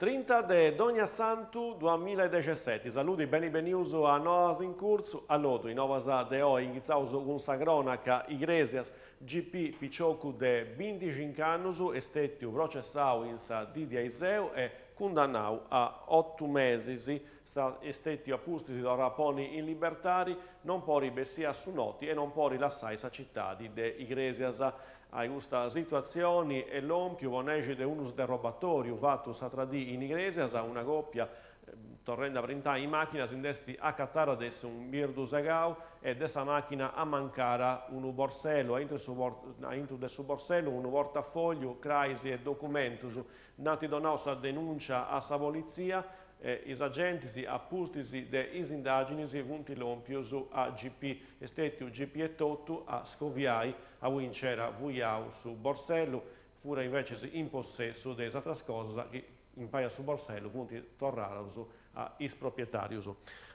Trinta de Dogniassantu duamillaedexesseti, Saludi, beni benius a Noas in Curtzu, allodu is novas de oi, inghitzaus cun sa cronaca, Igresias, GP, piciocu de bintixincu annus, est stetiu processau in sa dì de aiseu e cundannau a otu mesis, est stetiu a pustis torrau a ponni in libertadi, non porit bessì a su noti e non porit lassai sa citadi de Igresias. A custa situatzioni est lòmpiu po nexi de unu sderrobatòriu fatu s'atra dì in Igrèsias, una còpia torrendi a brintai in màchina si nd'est acatada de su birdu segau e de sa màchina amancara unu borsellu, aintru de su borsellu unu portafògliu, crais e documentus. Nd'ant donau sa denùncia a sa politzia E is agentis, a pustis de is indàginis, funt lòmpius a GP. Est stètiu GP etotu a scoviai aundi nc'era fuiau su borsellu, furat invecis in possessu de is atras cosas chi, impari a su borsellu, funt torradas a is propietàrius.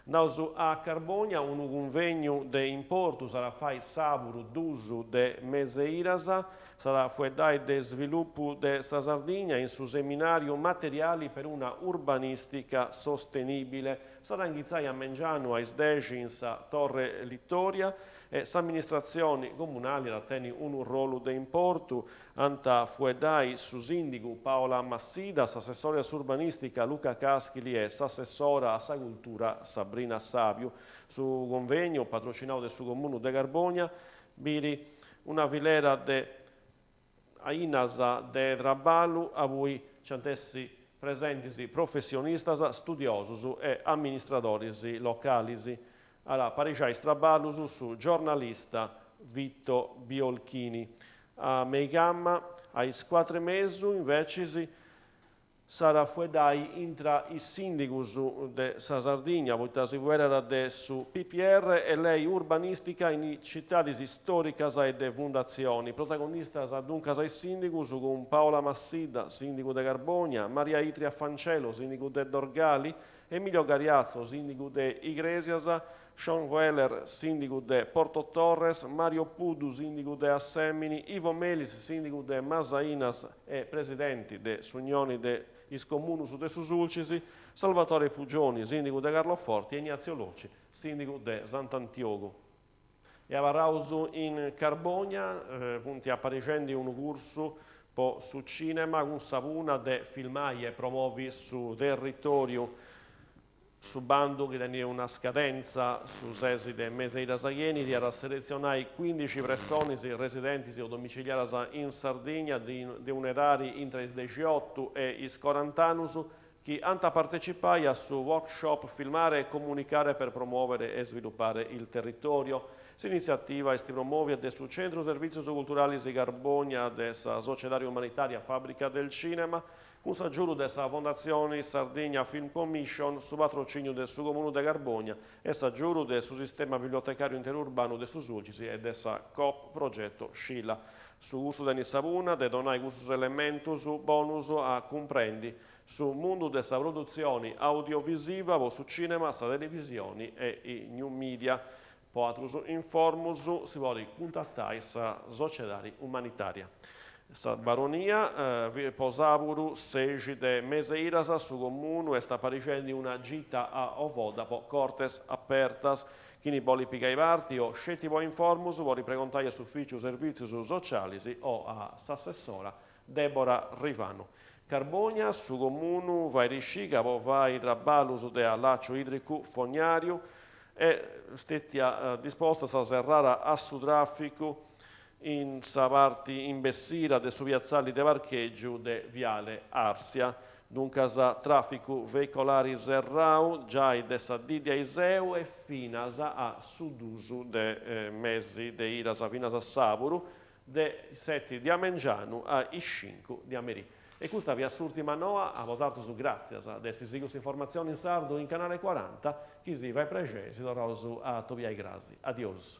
Andaus a Carbònia, unu cunvegnu de importu s'at a fai sàburu dus de mes'e iras, s'at a fueddai de svilupu de sa Sardigna in su seminàriu Materiali per una urbanistica sostenibile. S'at a inghitzai a mengianu a is dexi in sa Torre Littoria e s'amministratzioni comunali at a tenni unu rolu de importu Ant a fueddai su sìndigu Paola Massida, s'assessori a s'urbanìstica Luca Caschili e s'assessora a sa cultura Sabrina Sabiu. Su convegnu, patrocinau de su Comunu de Carbònia, biri una filera de ainas de traballu abui nc'ant essi presentis professionistas, studiosus e amministradoris localis. At a aparixai is traballus su giornalista Vito Biolchini. A meigama, a is cuatru e mesu, invecis, s'at a fueddai intra is sìndigus de sa Sardigna, poita si fueddat de su PPR e lei urbanìstica in is citadis istòricas e de fundatzioni. Protagonistas duncas is sìndigus cun Paola Massidda, sìndigu de Carbònia, Maria Itria Fancello, sìndigu de Dorgali, Emilio Gariazzo, sìndigu de Igrèsias, Sean Weller, sìndigu de Porto Torres, Mario Puddu, sìndigu de Assèmini, Ivo Melis, sìndigu de Masainas e presidenti de s'Unioni de is Comunus de su Sulcis, Salvatore Puggioni, sìndigu de Carloforti e Ignazio Locci, sìndigu de Sant'Antiogu. E abarraus in Carbònia, funt aparixendi unu cursu po su cìnema cun sa punna de filmai e promovi su territòriu. Su bandu, chi tenit una scadentza su ses de mes'e idas chi 'enit, at a seletzionai cuindixi pressonis residentis o domiciliadas in Sardigna de un'edadi intre is dexiotu e is corant'annus chi ant a partecipai a su workshop Filmare e comunicare per promuovere e sviluppare il territorio. S'initziativa est promòvia de su Centru Servìtzios Culturalis Carbònia de sa Sociedade Umanitària Fàbrica del Cinema, cun s'agiudu de sa Fondatzioni Sardigna Film Commission, su patrocìniu de su Comunu de Carbònia e s'agiudu de su Sistema Bibliotecàriu Interurbanu de su Sulcis e de sa Coop Progetto Scilla. Su cursu tenit sa punna de donai cussus elementus bonus a cumprendi su mundu de sa produtzioni audiovisiva po su cìnema, sa televisioni e is new media. Po atrus informus si podit cuntatai sa Sociedadi Umanitària. Sa Baronia, po sàburu sexi de mes'e iras su Comunu est aparixendi una gita a Ovodda po Cortes Apertas. Chini bolit pigai parti o sceti po informus podit pregontai a s'Ufìciu Servìtzius Socialis o a s'assessora Debora Rivanu. Carbònia, su Comunu fait scì ca po fai traballus de allàciu ìdricu fognàriu est stètia disposta sa serrada a su tràficu in sa parti in bessida de su piatzali de parchègiu de Viale Arsia. Duncas tràficu veicolari serrau giai de sa dì de aiseu e finas a su dus de mesi de idas, finas a sàburu, de is seti de a mengianu a is cincu de a merì. E custa fiat s'ùrtima noa, a bosatrus gràtzias de essi sighiu s'informatzioni in sardu in Canale Cuaranta, chi si fait prexeri si torraus a atobiai crasi. Adiosu.